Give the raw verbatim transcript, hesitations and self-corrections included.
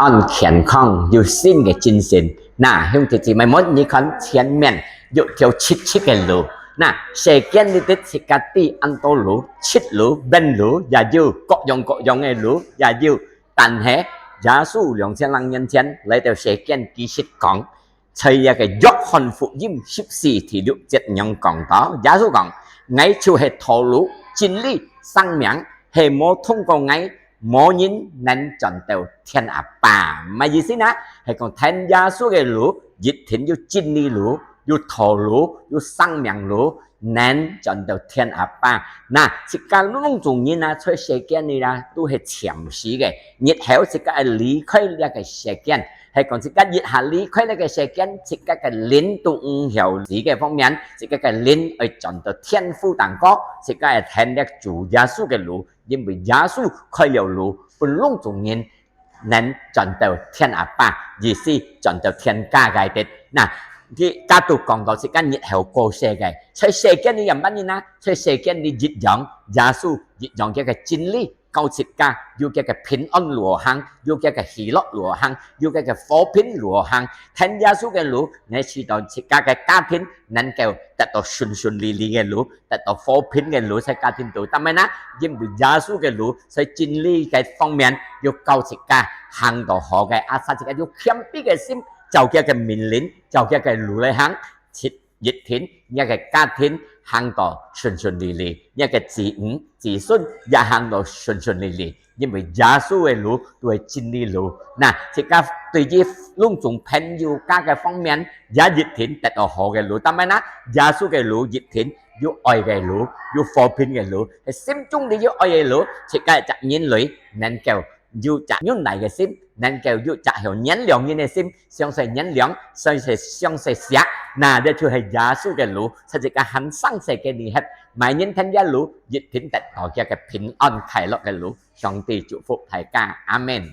恁健康，有新个精神。那，兄弟姊妹們，你看前面有條直直个路。那，世間裡底自家知恁多路，直路、彎路，也有各樣各樣个路，也有。但係，耶穌兩千零年前來到世間，其實講，在這个約翰福音十四第六節恁樣講到，耶穌講：「𠊎就係道路、真理、生命，係無通過𠊎，無人能轉到天阿爸。」麼个意思呢？係講跈耶穌个路，一定有真理路，有道路，有生命路，能轉到天阿爸。那，自家攏總人啊，在世間裡啊，都係暫時个。日後自家愛離開這个世間，係講自家一下離開這个世間，自家个靈都毋曉。這个方面，自家个靈愛轉到天父頂高，自家愛跈這主耶穌个路，因為耶穌開了路，分攏總人能轉到天阿爸，意思轉到天家个地。那，佢加都講到自家日後過世个，在世間裡仰般人啊，在世間裡一樣，耶穌一樣个个真理，教自家有个个平安路行，有个个喜樂路行，有个个和平路行。跈耶穌个路，你知道自家个家庭能夠得到順順利利个路，得到和平个路在家庭肚。但係呢，因為耶穌个路在真理个方面，要教自家行到好个，asal自家有謙卑个心，照佢个命令，照佢个路來行，一定，你个家庭行到順順利利，你个子女、子孫也行到順順利利。因為耶穌个路都係真理路。那，自家對於攏總朋友家个方面，也一定得到好个路。但係呢，耶穌个路一定有愛个路，有和平个路，係心中裡有愛个路，自家一隻人類能夠有隻忍耐个心，能夠有隻曉原諒人个心，相識原諒，相識，相識惜。那，這就係耶穌个路，在自家還生世个裡歇，麼人跈這路，一定得到佢个平安快樂个路。上帝祝福大家，阿們。